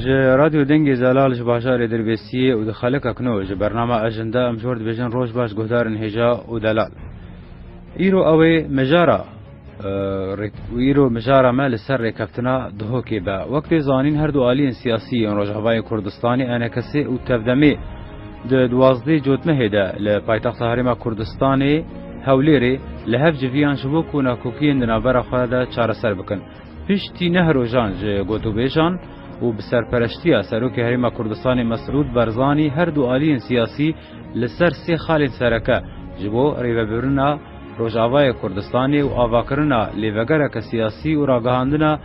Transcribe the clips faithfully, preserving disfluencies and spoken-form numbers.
Ji Radyo Dengê Zelal ji bajarê Dirbêsiyê û di xelika ku nû ji bernama Ejinde em ji we re dibêjin roj baş guhdarên hêja û delal. Îro ew ê mijara, e, rêk-, û îro mijara me li ser rêkeftina Duhokê be. Wek tê zanîn her du aliyên siyasî yên Rojavayê Kurdistanê, ENKSê û TEV-DEMê di duwazdehê Cotmehê de li paytexta Herêma Kurdistanê Hewlêrê li hev civiyan ji bo ku nakokiyên di navbera xwe de çareser bikin. Piştî neh rojan ji gotûbêjan û bi serpereştiya Serokê Herêma Kurdistanê Mesûd Barzanî her du aliyên siyasî li ser sê xalên sereke ji bo rêvebirina Rojavayê Kurdistanê û avakirina lêvegereke siyasî û ragihandina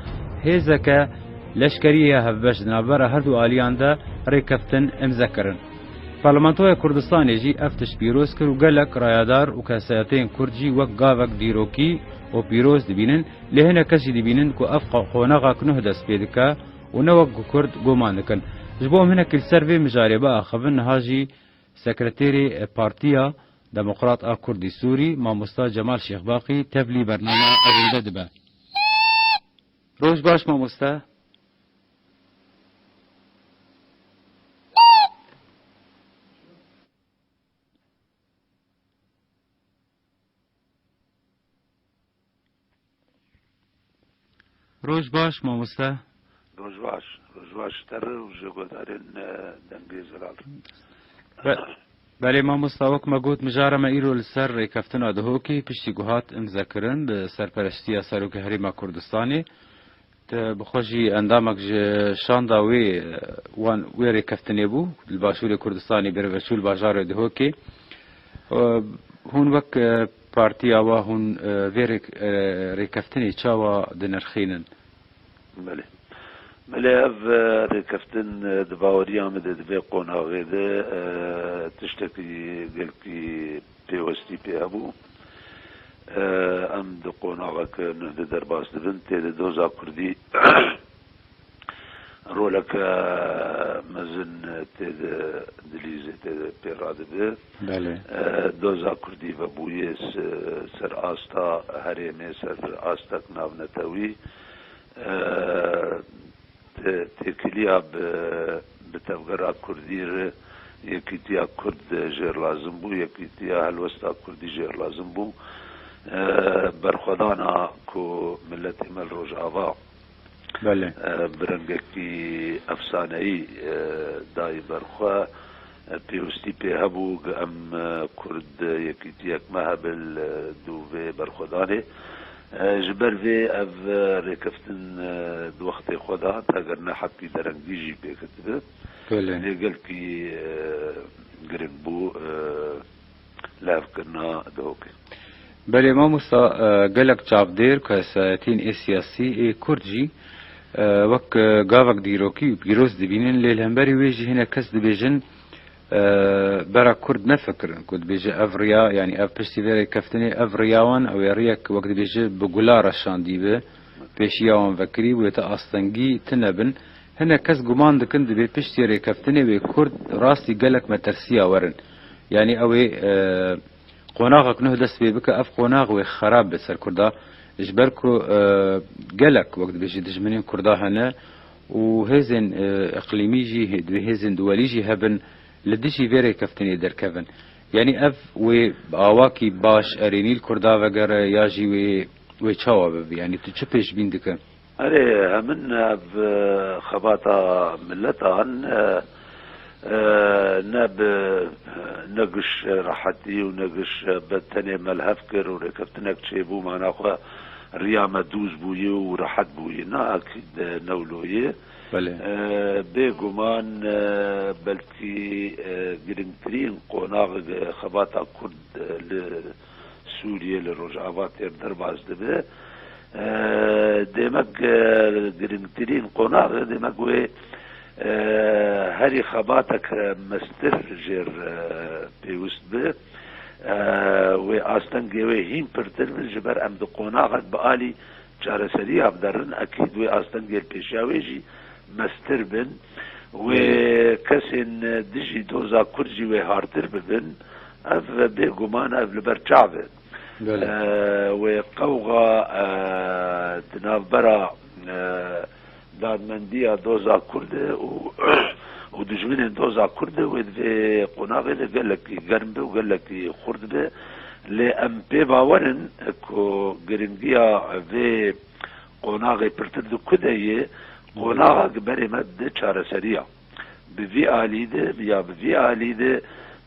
hêzeke leşkerî ya hevbeş di navbera her du aliyan de rêkeftin îmze kirin. Parlamentoya Kurdistanê jî ev tişt pîroz kir û gelek rayadar û kesayetiyên Kurd jî wek gavek dîrokî û pîroz dibînin, lê hinek kes jî dibînin ku ev qa-, qonaxa ku nuh dest pê dike û ne wek ku Kurd guman dikin. Ji bo em hinekî li ser vê mijarê biaxivin, niha jî sekreterê Partiya Demokrat a Kurdî Sûrî, mamosta Cemal Şêxbaqî tevlî bernama Ejinde dibe. Roj baş mamoste. Roj baş mamoste. Roj baş, roj baş ji te re û ji guhdarên, e, Dengê Zelal. Be-, belê mamosta, wek me got, mijara me îro li ser rêkeftina Duhokê piştî ku hat îmzekirin bi serpereştiya Serokê Herêma Kurdistanê. Te bi xwe jî endamek ji şanda wê, wan, wê rêkeftinê bû, li Başûrê Kurdistanê, Birêveçûl, bajarê Dihokê. E, hûn wek, e, partiya wa hûn, e, vê rêk-, e, rêkeftinê çawa dinirxînin? Belê. Belê, ev, e, rêkeftin, e, di baweriya min de di vê qonaxê de, e, tiştekî gelkî pêwestî pê hebû. E, em di qonaxeke nuh de derbas dibin, tê de doza kurdî roleke mezin tê de dilîze, tê de pê radibe. Belê. E, doza kurdî vebûye se-, ser asta herêmê, ser astek navnetewî. E, te-, têkiliya bi, bi tevgera kurdî re yekîtiya kurd jêr lazim bû, yekîtiya helwesta kurdî jêr lazim bû. E, berxwedana ku miletê me li Rojava, belê, e, bi rengekî efsaneyî, e, dayî berxwe, e, pêwistî pê hebû ku em, e, kurd yekîtiyek me hebe li dû vê berxwedanê. E, ji ber vê ev, e, rêkeftin, e, di wextê xwe de hat, eger ne hepî derengî jî pêk dibe. Belê. Lê gelkî, e, giring bû, e, lihevkirina Dihokê. Belê mamosta, e, gelek çavdêr, kesayetiyên ê siyasî ê Kurd jî, e, wek, e, gavek dîrokî û pîroz dibînin, lê li hemberî wê jî hinek kes dibêjin, e, bera Kurd nefikirin, ku dibêje ev riya, yanî ev piştî vê rêkeftinê, ev riya wan, ew ê riyek, wek dibêje, bi gula reşandî be, pêşiya wan vekirî, wê te astengî tune bin. Hinek kes guman dikin, dibê piştî rêkeftinê wê Kurd rastî gelek metirsiya werin. Yanî ew ê, e, qonaxek nuh dest pê bike, ev qonax wê xerab be ser Kurda. Ji ber ku, e, gelek, wek dibêje, dijminên Kurda hene û hêzên, e, iqlîmî jî, hê-, divê hêzên duwelî jî hebin, li dijî vê rêkeftinê derkevin. Yanî ev wê awakî baş, erênî li Kurda vegere ya jî wê, wê çawa bibe? Yanî tu çi pêşbîn dike? Erê, hemin ev, e, xebata miletan, e, e, ne bi, ne giş rehetî û ne giş, e, bi tenê me li hev kir û rêkeftinek çêbû, mana xwe riya me dûz bûyî û rehet bûyî. Na, ekîd, e, ne wilo ye. Belê. E, bêguman, e, belkî, e, girîngtirîn qonax, e, xebata Kurd, e, li Sûriyê, li Rojava têr derbas dibe. E, demek, e, girîngtirîn qonax, demek wê, e, herî xebatek mestir jêr, e, pêwist be. E, wê astengê wê hîn pirtir bin, ji ber em di qonaxek bi alî çareseriya biderin, ekîd wê astengê li pêşiya wê jî mestir bin. Wê, hmm, kesên dijî doza Kurd jî wê hartir bibin. Ev bêguman ev li ber çav e. Belê. E, wê qewxa, e, di navbera, e, Dadmendiya doza Kurd e û, û dijminên doza Kurd e, wê di vê qonaxê de gelekî germ be û gelekî xurt be. Lê em pê bawer in ku giringiya vê qonaxê pirtir di ku de ye, qonaxa gi berê me di çareseriya. Bi vî alî de ya bi vî alî de,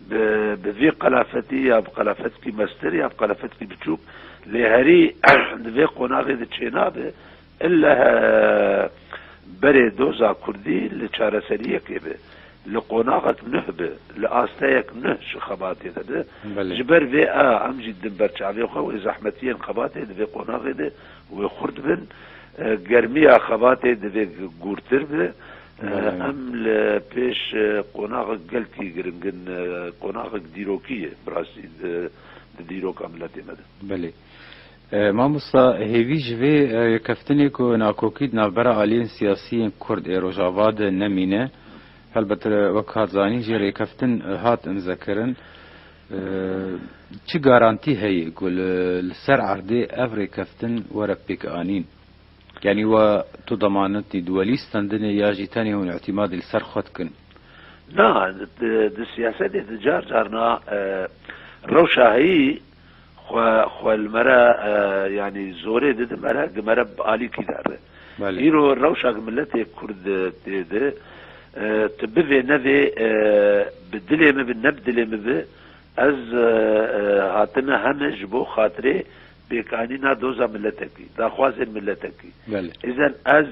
bi, bi vî qelafetî ya bi qelafetkî mestir ya bi qelafetkî biçûk, lê herî di vê qonaxê de çênabe, ille, eh, berê doza Kurdî li çareseriyekê be, li qonaxek nuh be, li asteyek nuh ji xebatê de be. Belê. Ji ber vê a em jî didin ber çavê xwe, wê zehmetiyên xebatê di vê qonaxê de wê xurt bin, eh, germiya xebatê divê gûrtir be. Eh, Belê. Em li pêş, eh, qonaxek gelkî giring in, eh, qonaxek dîrokî ye, bi rastî di, di dîroka miletê me de. Belê. E, mamosta, hêvî ji vê, e, yekeftinê ku nakokî di navbera aliyên siyasî yên Kurd ê Rojava de nemîne. Helbet, e, wek hat zanîn jî rêkeftin, e, hat imzekirin. E, çi garantî heye ku li, li ser erdê ev rêkeftin were pêkanîn? Yanî we tu demanetî di welî stendinê ya jî tenê hûn îtîmadî li ser xwe dikin? Na, di, di siyasetê de car carna, e, rewşa heyî xwe, xwe li me re, e, yanî zorê dide me re, gi me re bi alîkî dere. Belê. Îro rewşa gi miletê Kurd tê de, e, tu bivê nevê, e, bi dilê min bi, ne bi dilê min bi, ez, e, e, hatime heme ji bo xatirê pêkanîna doza miletekî, daxwazên miletekî. Belê. Îzen ez,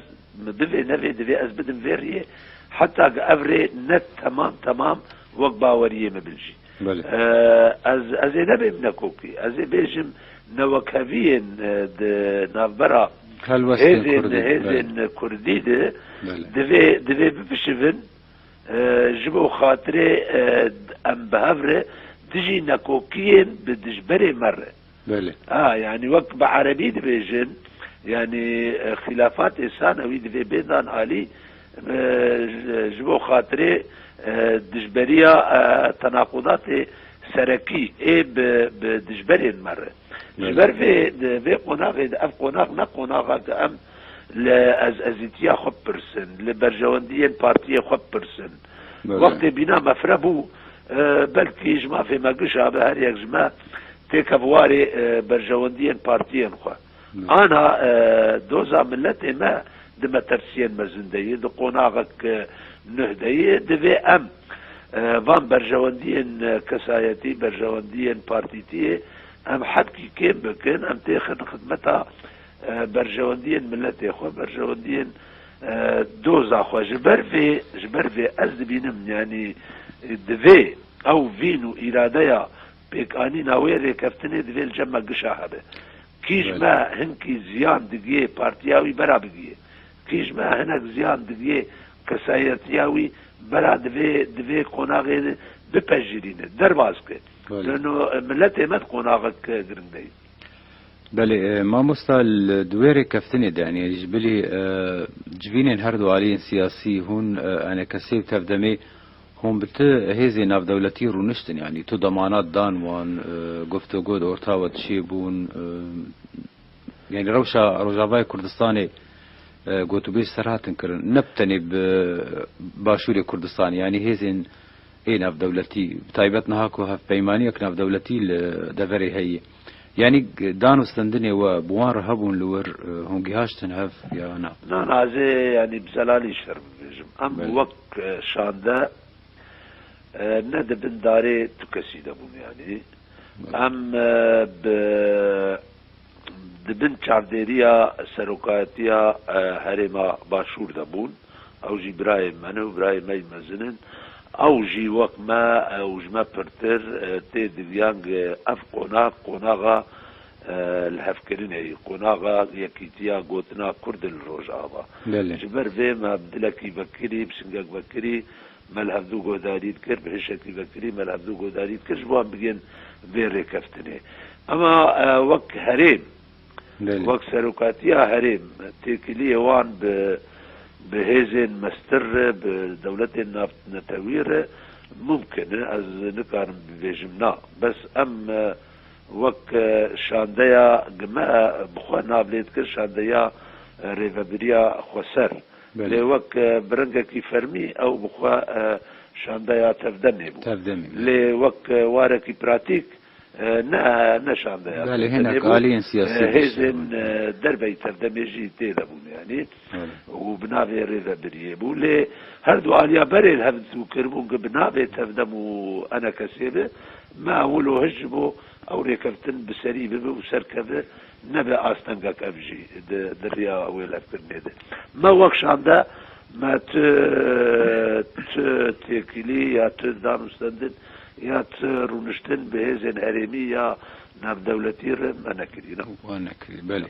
min bivê nevê divê ez bidim vê riyê, heta gi ev rê ne temam temam wek baweriyê min bin jî. Belê. E, ez, ez ê nebêm nekokî. Ez ê bêjim newekheviyên, e, di navbera Helwestên hêzên, Kurdî, hêzên belê. Kurdî de Belê. divê, divê bipişivin, e, ji bo xatirê, e, em bi hev re dijî nekokiyên bi dijberê me re. Belê. Ha, yanî wek bi erebî dibêjin, yanî, e, xîlafatê sanewî divê bêdan alî, e, ji, ji bo xatirê, e, dijberiya, e, tenaqudatê serekî ê bi, bi dijberên me re. Ji Belê. ber vê, di vê qonaxê de, ev qonax ne qonaxa ku em li ez ezîtiya xwe bipirsin, li berjewendiyên partiyê xwe bipirsin. Belê. Wextê bîna mefre bû, e, belkî ji mafê me gişa be, her yek ji me têkev warê, e, berjewendiyên partiyên xwe. Belê. Ana, e, doza miletê me di metersiyên mezin de ye, di qonaxek, e, nuh de ye, divê em, e, van berjewendiyên, e, kesayetî, berjewendiyên partîtiyê em hedkî kêm bikin, em têxin xidmeta, e, berjewendiyên miletê xwe, berjewendiyên, e, doza xwe. Ji ber vê, ji ber vê ez dibînim, yanî, e, divê ew vîn û îradeya pêkanîna wê rêkeftinê divê li cem me gişa hebe. Kî ji Belê. me hinkî ziyan digiyê partiya wî bera bigiyê. Kî ji me hinek ziyan digiyê kesayetiya wî bera divê, divê qonaxê bipejirîne, derbas ke. Belê. Leno miletê me di qonaxek giring de ye. Belê, e, mamosta, li di wê rêkeftinê de, yanî ji bilî, e, civînên her du aliyên siyasî hûn, e, enekesê bi tevdemê hûn bi ti hêzên navdewletî rûniştin, yanî tu demanat dan wan, e, guftûgo di orta we dişêbûn, e, yanî rewşa Rojavayê Kurdistanê, e, gotûbêj ser hatin kirin. Ne bi tenê bi Başûrê Kurdistanê, yanî hêzên ê navdewletî, bi taybet niha ku hevpeymaniyek navdewletî li deverê heye. Yanî dan û stendinê we bi wan re hebûn li wir, e, hûn gihaştin hev ya na? Na, na, ez ê, yanî bi zelalî ji te re bibêjim. Em Belê. wek, e, şande, e, ne di bin darê tu kesî de bûn, yanî. Belê. Em, e, bi, di bin çavdêriya serokatiya, e, herêma Başûr de bûn. Ew jî birayên me ne û birayên me yî mezin in. Ew jî wek me, e, û ji me pirtir, e, tê digiyan ku ev qonax, qonaxa, e, lihevkirinê ye, qonaxa yekîtiya gotina Kurd li Rojava. Belê. Ji ber vê me bi dilekî vekirî, bi singek vekirî, me li hevdû guhdarî dikir, bi hişekî vekirî me li hevdû guhdarî dikir, ji bo em bigên vê rêkeftinê. Ema, e, wek herêm, Belê. wek serokatiya herêm, têkiliyê wan bi, bi hêzên mestir re, bi dewletên navnetewî re mumkin e, ez nikarim bibêjim na. Bes em, e, wek, e, şandeya gi me, e, bi xwe nav lê dikir, şandeya, e, rêvebiriya xweser. Belê. Lê wek, e, bi rengekî fermî ew bi xwe, e, şandeya tevdemê bû. Tevdemê bû. Lê wek, e, warekî pratîk, e, ne, ne şandeya Belê, tevdemê hinek bû. Aliyên siyasî E, hêzên, diştebûn. E, derbeyî tevdemê jî tê de bûn, yanî. Belê. Û bi navê rêvebiriyê bû. Lê her du aliya berê li hev dû kiribûn ku bi navê tevdem û enekesê be, me wilo hişt ji bo ew rêkeftin bi serî bibe û serkeve, nebe astengek ev jî di, di riya wê levkirinê de. Me wek şande, me tu, tu têkilî ya tu danûstendin ya tu rûniştin bi hêzên herêmî ya navdewletî re me nekirî, ne? Wan nekirî, belê.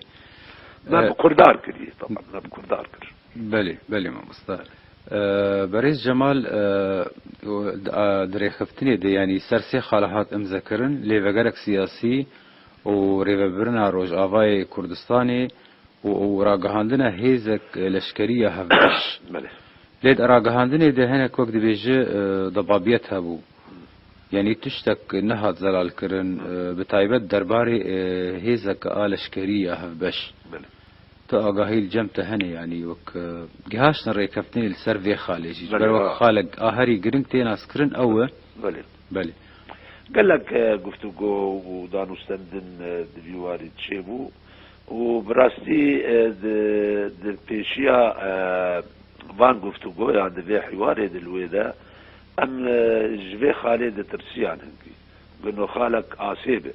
Me E, bi Kurdar kirî, teban, me bi Kurdar kir. Belê, belê mamosta. E, Berêz Cemal, e, o, a, di rêxiftinê de, yanî ser sê xala hat imze kirin, lêvegerek siyasî û rêvebirina Rojavayê Kurdistanê û, û ragihandina hêzek leşkerî ya hevbeş. Belê. Lê di ragihandinê de hinek wek dibêje, e, debabiyet hebû. Yanî tiştek nehat zelalkirin, e, bi taybet derbarê, e, hêzeke a leşkerî ya hevbeş. Belê. Tu agahî li cem te hene, yanî wek, e, gihaştin rêkeftinê li ser vê xalê jî. Ji Belê, ber wek a. xalek a herî giring tê naskirin ew e. Belê. Belê. Gelek, e, guftûgo û danûstendin, e, di vî warî çêbû û bi rastî, e, di, di pêşiya, e, van guftûgoyan, di vê hîwarê de li wê de em, e, ji vê xalê ditirsiyan hingî. Gino xalek asê be.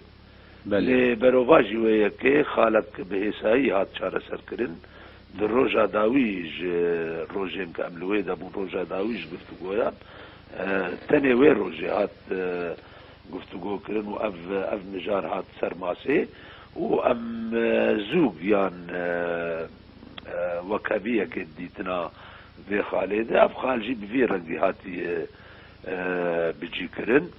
Belê. Lê berovajî wê yekê xalek bi hêsayî hat çareserkirin. Di roja dawî ji rojên ku em li wê de bûn, roja dawî ji guftûgoyan, e, tenê wê rojê hat, e, guftûgo kirin û ev, ev mijar hat ser masê û em, e, zû giyan, e, e, wekheviyekê dîtina vê xalê de. Ev xal jî bi vî rengî hatiye, e, bicîkirin.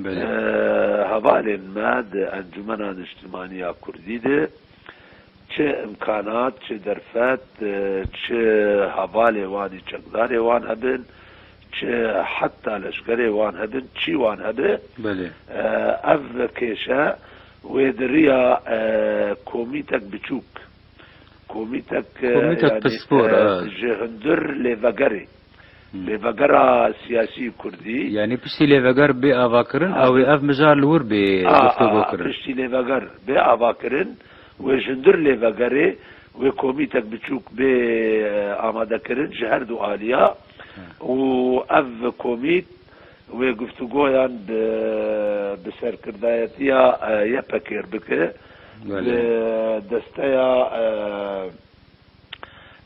Belê. E, hevalên me di Encûmena Niştimanî ya Kurdî de çi imkanat, çi derfet, e, çi hevalê wan û çekdarê wan hebin, çi heta leşkerê wan hebin, çî wan hebe, Belê. e, ev kêşe wê di riya, e, komîtek biçûk, komîtek, e, Komîtek yanî, pispor, e, e. ji hundir lêvegerê, Hmm. lêvegera siyasî kurdî. Yanî piştî lêveger bê avakirin, A, ew ê ev mijar li wir bê A, guftûgo a, kirin. piştî lêveger bê avakirin, wê ji hundir lêvegerê wê komîtek biçûk bê, e, amadekirin ji her du aliya. Hmm. Û ev komît wê guftûgoyan bi, bi serkirdayetiya, e, Y P G bike, Belê. bi desteya, e,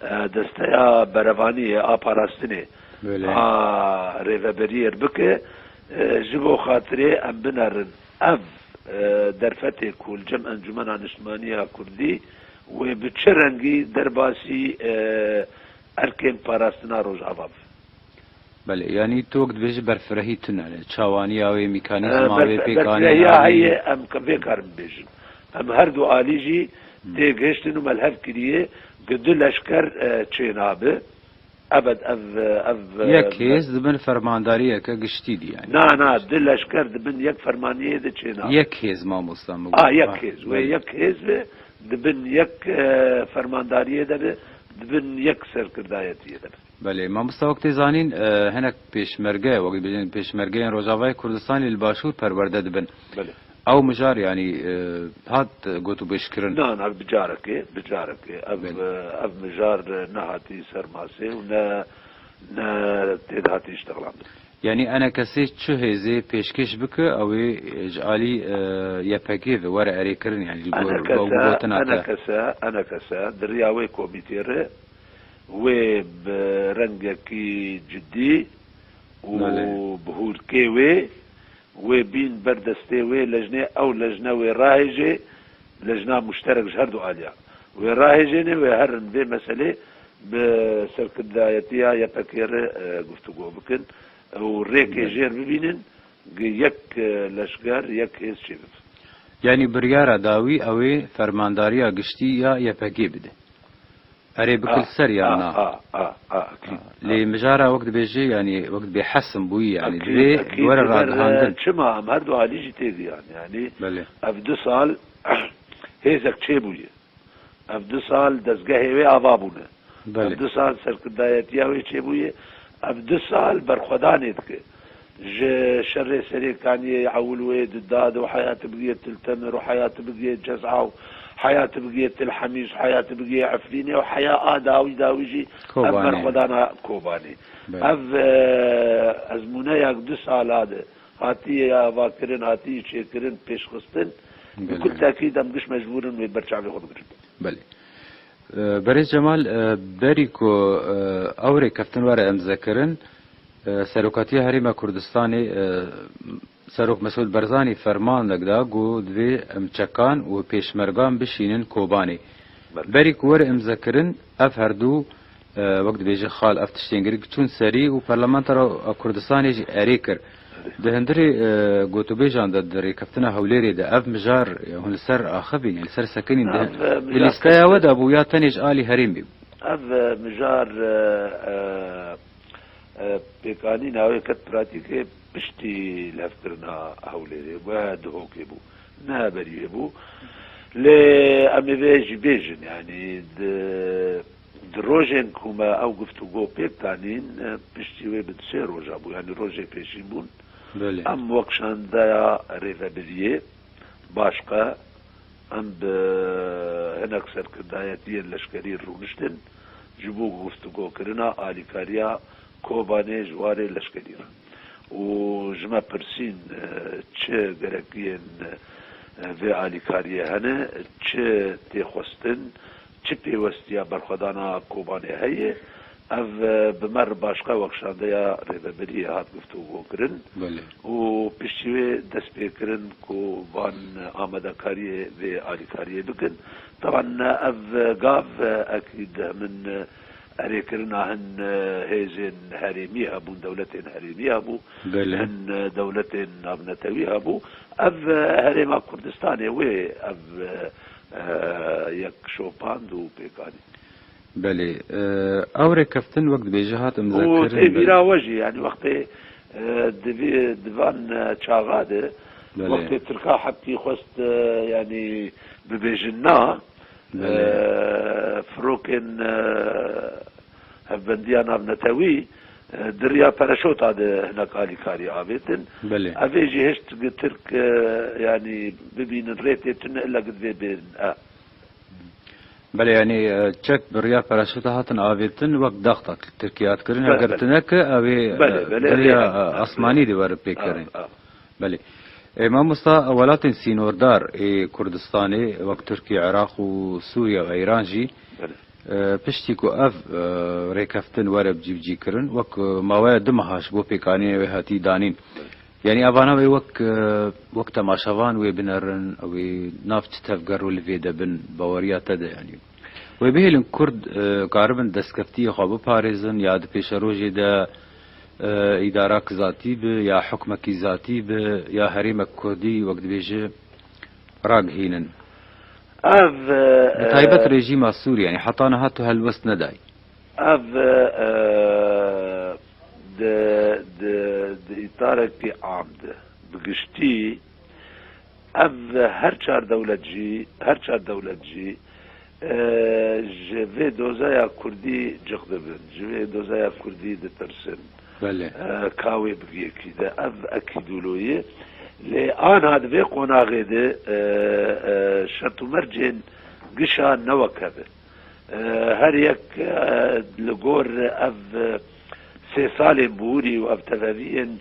e, desteya berevaniyê a parastinê Belê. a rêveberiyê bike, e, ji bo xatirê em binerin ev, e, derfetê ku li cem Encûmena Niştimanî ya Kurdî wê bi çi rengî derbasî, e, erkên parastina Rojava bibe. Belê, yanî tu wek dibêjî berfirehî tune, çawaniya wê, mîkanîzma E, wê, berf-, pêkanîna berfirehiya wê. heye, em ka-, vê karin bibêjin. Em her du alî jî Hmm. têgihiştin û me li hev kiriye ku du leşker, e, çênabe. Ebed ev, ev, Yek e, hêz di bin fermandariyeke giştî de, yanî. Na, na, du leşker di bin yek fermaniyê de çênabe. Yek hêz, mamosta, min A, got. yek Ha, hêz. Wê belê. yek hêz be, di bin yek, e, fermandariyê de be, di bin yek serkirdayetiyê de be. Belê, mamosta, wek tê zanîn, e, hinek pêşmerge, wek dibêjin pêşmergeyên Rojavayê Kurdistanê li Başûr perwerde dibin. Belê. Ew mijar, yanî, e, hat gotûbêjkirin? Na, na, bi carekê, bi carekê. Ev, Belê. e, ev mijar, e, nehatî ser masê û ne, ne tê de hatî iştexlandin. Yanî enekesê çi hêzê pêşkêş bike, ew ê, e, ji alî, e, Y P G ve were erêkirin, yanî ji gor, Enekese, gotina te. enekese, enekese, di riya wê komîtê re wê bi rengekî cidî û Belê. bi hûrkê wê, wê bîn ber destê wê lejnê, ew lejne wê rahêjê, lejna muşterek ji her du aliya. Wê rahêjêne, wê herin vê meselê bi serkirdayetiya Y P G re, e, guftûgo bikin û rêkê Belê. jêr bibînin, gi yek, e, leşker, yek hêz çêbibe. Yanî biryara dawî ew ê fermandariya giştî ya Y P G bide. Erê bike li ser yan na? A, a, a, a, akîd. Lê mijara wek dibêjê, yanî wek dibê hesim bûyî, yanî Akîd, divê akîd, were ji ber, ragihandin. e, çima em her du alî jî tê giyan, yanî Belê. ev du sal hêzek çêbûye. Ev du sal dezgehê wê ava bûne. Belê. Ev du sal serkirdayetiya wê çêbûye, ev du sal berxwedanê dike. Ji şerê Serêkaniyê, Ewil wê di dad û heyat bigiyê Til Temir û heyat bigiyê Cez'a û heyat bigiyê Til Hemîs û heyat bigiyê Efrînê û heya a dawî dawî jî ev Kobanê. Berxwedana Kobanê. Belê. Ev, e, ezmûneya du sala de hatiye avakirin, hatiye çêkirin, pêşxistin. Bi Belê. Kul tekîd em giş mecbûr in wê ber çavê xwe bigirin. Belê. E, Berêz Cemal, e, berî ku, e, ew rêkeftin were imzekirin, e, Serokatiya Herêma Kurdistanê, e, Serok Mesûd Barzanî fermanek da ku divê em çekan û pêşmergan bişînin Kobanê. Belê. Berî ku were imzekirin, ev herdu, e, wek dibêje xal, ev tiştên girîng çûn serî û Parlamentoya Kurdistanê jî erê kir. Di hundirê, e, gotûbêjan de, di rêkeftina Hewlêrê de ev mijar, e, hûn li ser axivîn, li ser sekinîn di, Ev, e, di mijar lîsteya we de bû ya tenê ji alî herêmê bû? Ev, e, mijar, e, e, e, pêkanîna wê ket pratîkê piştî lihevkirina Hewlêrê, we Duhokê bû, ne berî wê bû. Lê em ê vê jî bêjin, yanî di Di rojên ku me ew guftûgo pêk danîn, e, piştî wê bi sê roja bû, yanî rojê pêşîn bûn. Belê. Em wek şandeya rêvebiriyê başqe, em bi hinek serkirdayetiyên leşkerî rûniştin, ji bo guftûgokirina alîkariya Kobanê ji warê leşkerî re. Û ji me pirsîn, e, çi gerekiyên, e, vê alîkariyê hene, çi tê xwestin, çi pêwestiya berxwedana Kobanê heye, ev, e, bi me re başqe wek şandeya rêvebiriyê hat guftûgo kirin Belê. Û piştî wê dest pê kirin ku van amadekariyê vê alîkariyê bikin. Teban ev gav, e, ekîd min, e, erêkirina hin, e, hêzên herêmî hebûn, dewletên herêmî hebû, Belê. Hin, e, dewletên navnetewî hebû. Ev, e, herêma Kurdistanê wê ev, e, e, yek şopand û pêkanî. Belê. E, ew rêkeftin wek dibêje hat Û imzekirin, tê belê. Bîra we jî, yanî wextê, e, di vî, di van, e, çaxa de, Belê. Wextê Tirka heptî xwest, e, yanî bibêjin na, Belê. E, firokên, e, hevbendiya navnetewî, e, di riya pereşota de hinek alîkarî avêtin. Belê. Ev ê jî hişt gi Tirk, e, yanî bibînin rê tê tune illa gi divê bên. E. Belê, yanî, e, çek bi riya pereşota hatin avêtin, wek daxtak Tirkiye hat kirin, Belê, eger belê. Tune ki, ew ê, Belê, e, belê, bi riya, belê. E, asmanî de were pêkirin. A, a. Belê. E, mamosta, welatên sînordar ê Kurdistanê, wek Tirkiye, Iraq û Sûriye û Îran jî, Belê. E, piştî ku ev, e, rêkeftin were bi cî bi cî kirin, wek, e, maweya du meha ji bo pêkanînê wê hatî danîn. Belê. Yanî evana wê wek, e, wek temaşevan wê binerin, wê nav çi tevger û livê de bin, baweriya te de yanî. Wê bihêlin Kurd, e, karibin destkeftiyê xwe biparêzin ya di pêşerojê de, e, îdarak zatî bi, ya hukmekî zatî bi, ya herêmek Kurdî wek dibêje ragihînin. Ev, e, Bi taybet e, rejîma Sûriyê, yanî heta niha tu helwest nedayî. Ev, e, di, di, di îtarekî am de, bi giştî, ev her çar dewlet jî, her çar dewlet jî, e, ji vê dozaya Kurdî cix dibin, ji vê dozaya Kurdî ditirsin. Belê. E, ka wê bigiyekî de. Ev ekîdûlo ye. Lê ana di vê qonaxê de, e, e, şert û mercên gişa ne wek hev in. E, her yek, e, li gor ev, e, sê salên bûrî û ev teveviyên,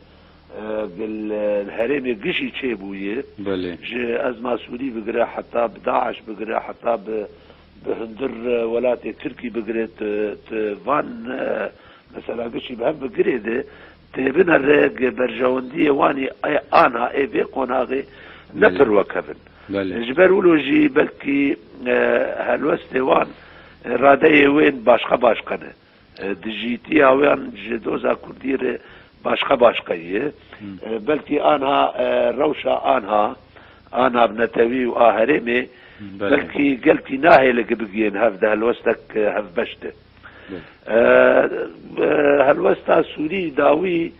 e, li, li herêmê gişî çêbûye. Belê. Ji ezma Sûrî bigire heta bi DAIŞ bigire heta bi, bi hundir, e, welatê Tirkî bigire, tu, tu van, e, mesela gişî bi hev bigirê de têbine rê berjewendiyê wanî ê ana ê vê qonaxê ne Belê. Pir wek hev in. Belê. Ji ber wilo jî belkî, e, helwestê wan, e, radeyê wên başqa başqa ne. E, dijîtiya wan ji doza Kurdî re başqa başqa ye. Hmm. E, belkî anha, e, rewşa anha, a navnetewî û a herêmê, Belê. Belkî gelkî nahêle ki bigiyên hev de helwestek, e, hevbeş de. Belê. E, e, helwesta Sûrî dawî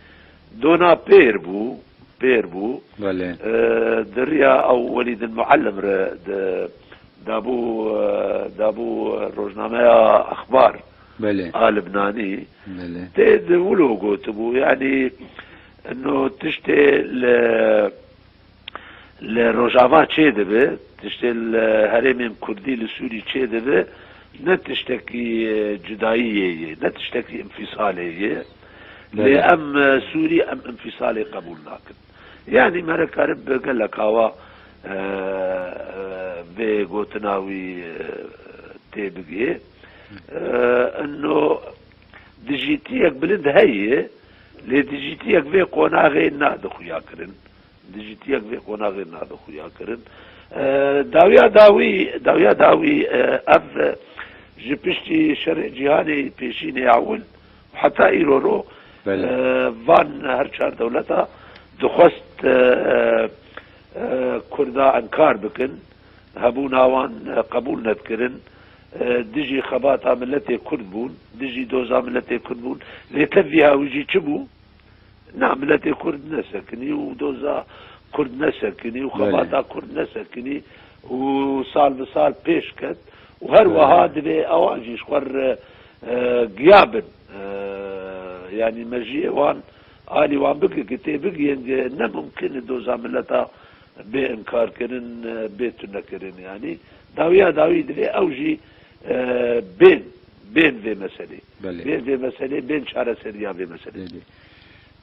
dona pêr bû, pêr bû. Belê. E, di riya ew Welîdin Muallim re de, dabû, e, dabû rojnameya Exbar. Belê. A Libnanî. Belê. Tê di wilo gotibû, yanî ino tiştê li, li Rojava çêdibe, tiştê li herêmên Kurdî li Sûrî çêdibe, ne tiştekî, e, cudayiyê ye, ne tiştekî înfîsalê ye. Lê Belê. em, e, Sûrî, em înfîsalê qebûl nakin. Yanî me re karib bi gelek awa, e, e, vê gotina wî, e, tê bigihê. E, ino dijîtiyek bilind heye, lê dijîtiyek vê qonaxê nade xuya kirin. Dijîtiyek vê qonaxê nade xuya kirin. E, dawiya dawî, dawiya dawî, e, ev, e, ji piştî şerê cîhanê pêşînê ewil, heta îro ro, Belê. e, van her çar dewleta dixwest, e, e, Kurda enkar bikin, hebûna wan, e, qebûl nedikirin, e, dijî xebata miletê Kurd bûn, dijî doza miletê Kurd bûn. Lê tevî hawî jî çi bû? Na, miletê Kurd nesekinî û doza Kurd nesekinî û Belê. xebata Kurd nesekinî û sal bi sal pêş ket û her Belê. wiha divê ewan jî ji xwe re, e, giya bin. E, yanî mejiyê wan, alî wan bigihê, tê bigihên, ne mumkin e doza mileta bê inkarkirin, e, bê tunekirin yanî. Dawiya dawî divê ew jî, e, bên, bên vê meselê. Belê. Bên vê meselê, bên çareseriya vê meselê. Belê.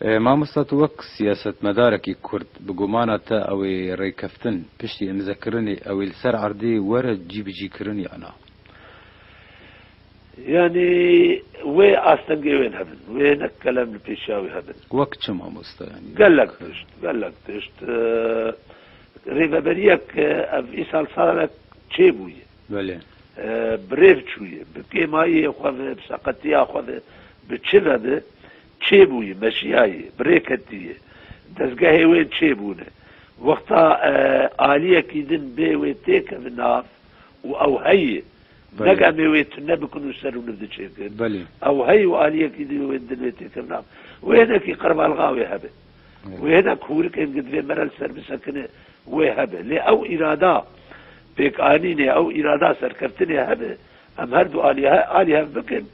E, mamosta, tu wek siyasetmedarekî Kurd, bi gumana te ew ê rêkeftin piştî îmzekirinê ew ê li ser erdê were cîbicîkirin ya na? Yanî wê astengê wên hebin, wê hinek kelem li pêşiya wê hebin. Wek çi mamosta, yanî? Gelek tişt, gelek tişt. E, rêveberiyek, e, ev îsal salek çêbûye. Belê. E, bi rêv çûye, bi kêmayiyê xwe ve, bi seqetiya xwe ve, bi çi ve bi, çêbûye, meşiyayê, bi rê ketiye. Dezgehê wê çêbûne. Wexta, e, aliyekî din bê wê têkeve nav û ew heye. Belê. Neg em ê wê tune bikin û ser û li diçêkin. Belê. Ew hey û aliyekî din wê din wê têkevna. Wê hinekî qerbalxa wê hebe. Belê. Wê hinek hûrikên gi divê mere li ser bisekine wê hebe. Lê ew îrada pêkanînê, ew îrada serkeftinê hebe, em her du alî he-, alî hev bikin,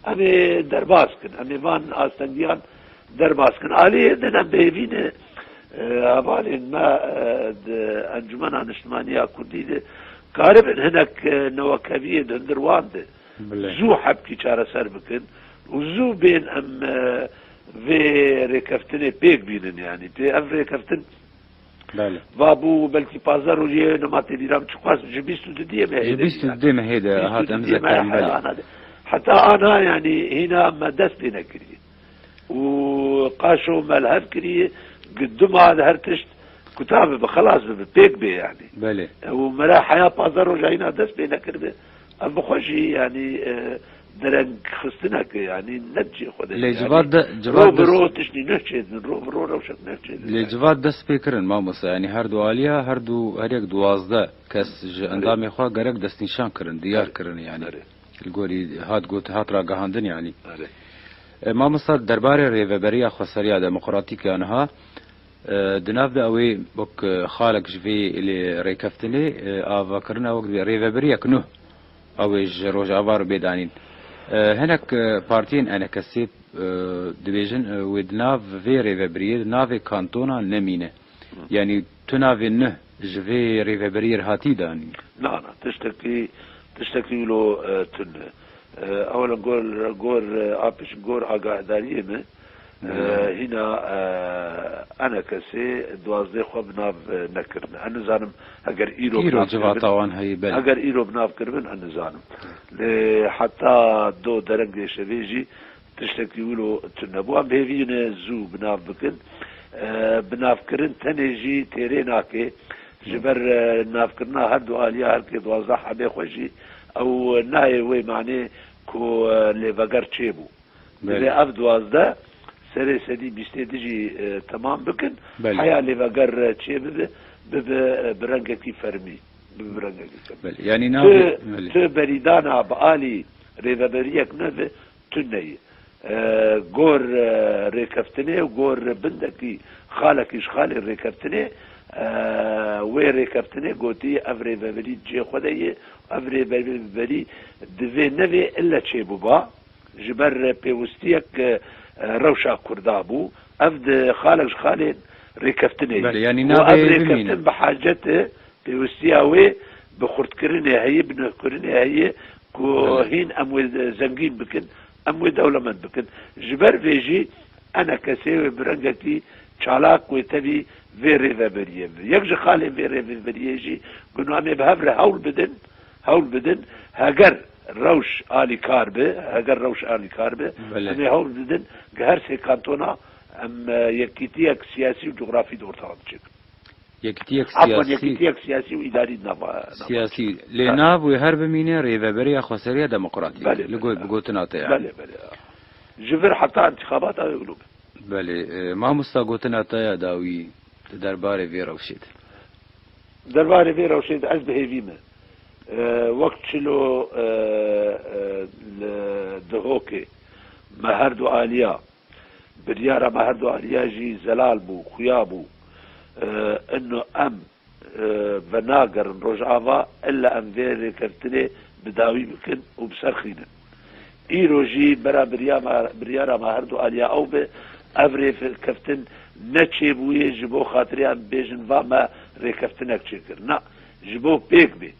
em ê derbas kin. Em ê van astengiyan derbas kin. Aliyê din em bêhêvî ne, e, hevalên me, e, di Encumena Niştimanî ya Kurdî de karibin hinek, e, newekeviyê di hundir wan de Bilê. zû hebkî çareser bikin û zû bên em, e, vê rêkeftinê pêk bînin, yanî. Pê ev rêkeftin Belê. va bû belkî pazdeh rojê nema tê bîra min çiqas ji bîst û dudiyê mehê Ji de bîst û bîra. dudiyê mehê de Bîst û hat em dudiyê zekirin, mehê belê. ana de. Heta ana, yanî, hîna me dest pê nekiriye. Û qaşo me li hev kiriye, gi duma de her tişt kuta bibe, xelas bibe, pêk bê, yanî. Belê. Û me re heya pazdeh roja hîna dest pê nekiribe. Ev bi xwe jî, yanî, e, derengxistinek e, yanî ne di cihê xwe de ye. Lê Yanî civat de, civat ro bi de ro tiştî nuh çêdibin, ro bi ro rewşek nuh çêdibin Lê yanî. civat dest pê kirin, mamosta, yanî her du aliya, her du, her yek duwazdeh kes ji Erê. endamê xwe gerek destnîşan kirin, diyar Erê. kirin yanî. Erê. Li gorî hat got, hat ragihandin yanî. Erê. E, mamosta, derbarê rêveberiya xweseriya demokratîk ya niha, e, di nav de ew ê wek, e, xalek ji vê lê rêkeftinê, e, avakirina wek divê rêveberiyek nû ew ê ji Rojava re bê danîn. E, hinek, e, partiyên E N K S'ê, e, dibêjin, e, wê di nav vê rêveberiyê di navê kantona nemîne. Yanî tu navê nuh ji vê rêveberiyê re hatî danîn? Na, na, tiştekî, tiştekî wilo, e, tune. E, ewela gor, gor, e, a pişt gor agahdariyê me, e, Hı. hîna, e, E N K S'ê duwazdeh xwe bi nav, e, nekirine. Ez nizanim eger îro bi Îro nav civata kiribin, wan heye, belê. eger îro bi nav kiribin, ez nizanim. Lê heta do derengê şevê jî tiştekî wilo tune bû. Em hêvî ne zû bi nav bikin. E, bi navkirin tenê jî têrê nake. Ji Hı. ber, e, navkirina her du aliya her kê duwazdeh hebê xwe jî ew nayê wê manê ku, e, lêveger çêbû. Belê. Divê ev duwazdeh serê sedî bîstê di jî, e, temam bikin. Belê. Heya lêveger, e, çê bibe, bibe, e, bi rengekî fermî. Bibe bi rengekî fermî. Belê. Yanî Tu, navê, belê. tu berîdana bi alî rêveberiyek neve, tune ye. E, gor, e, rêkeftinê û gor bindekî xalekî ji xalê rêkeftinê, e, wê rêkeftinê gotî ev rêveberî cihê xwe de ye, ev rêveberî divê nevê ille çêbiba, ji ber pêwistiyek, e, rewşa Kurda bû. Ev di xalek ji xalên rêkeftinê ye. Belê, yanî Û navê ev bimîne. Rêkeftin bi hacet e, pêwistiya wê bi xurtkirinê heye, bi nuhkirinê heye ku Belê. Hîn em wê zengîn bikin, em wê dewlemend bikin. Ji ber vê jî enekesê wê bi rengekî çalak wê tevî vê rêveberiyê bi. Yek ji xalên vê rêveberiyê jî ku em ê bi hev re hewl bidin, hewl bidin, heger rewş alîkar bi, heger rewş alîkar bi, Belê. Em ê hewl bidin ki her sê kantona em, e, yekîtiyek siyasî û cografî di ortaxan çêkin. Yekîtiyek Afwan, siyasî, yekîtiyek siyasî û îdarî di nava, nava siyasî. Lê Ha. Nav wê her bimîne rêveberiya xweseriya demokratîk. Belê, Li belê. Go-, bi gotina te yani. Belê, belê. Ji vir heta intixabata wê wilo be. Belê, e, mamosta gotina te ya dawî di derbarê vê rewşê de. Derbarê vê rewşê de ez bi hêvî me. E, wek çilo, e, e, li Dihokê me her du aliya, biryara me her du aliya jî zelal bû, xuya bû. E, ino em, e, venagerin Rojava, illa em vê rêkeftinê bi dawî bikin û bi ser xînin. Îro jî bera birya me, biryara me her du aliya ew be, ev rêkeftin ne çêbûyê ji bo xatirê em bêjin va me rêkeftinek çêkir. Na, ji bo pêk bê.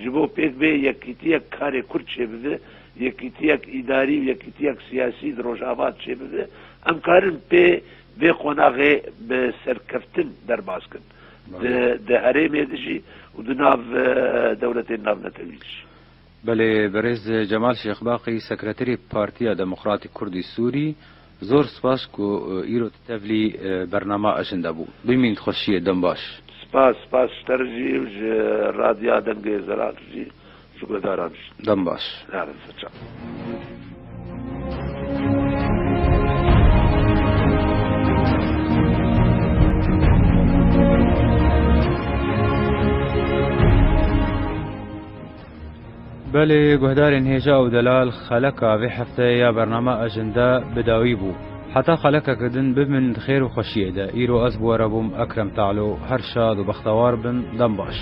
Ji bo pêk bê yekîtiyek karê Kurd çêbibe, yekîtiyek îdarî û yekîtiyek siyasî di Rojava çêbibe, em karin pê vê qonaxê bi serkeftin derbas kin. Di, Belê. Di herêmê de jî û di nav, e, dewletên navnetewî de jî. Belê, berêz Cemal Şêxbaqî, sekreterê Partiya Demokratîk Kurdî Sûrî, zor spas ku, e, îro tu tevlî, e, bernama Ajenda bû. Bimînit xweşiyê, dem baş. Spas, spas ji te re jî û ji Radya Dengê Zelal jî, ji guhdaran jî. Dem baş. Yarın seçam. Belê, guhdarên hêja û delal, xeleka vê hefteyê ya bernama Ajenda bi dawî bû. Heta xelekeke din bibin di xêr û xweşiyê de. Îro ez bi we re bûm, Ekrem Talo. Her şad û bextewar bin. Dem baş.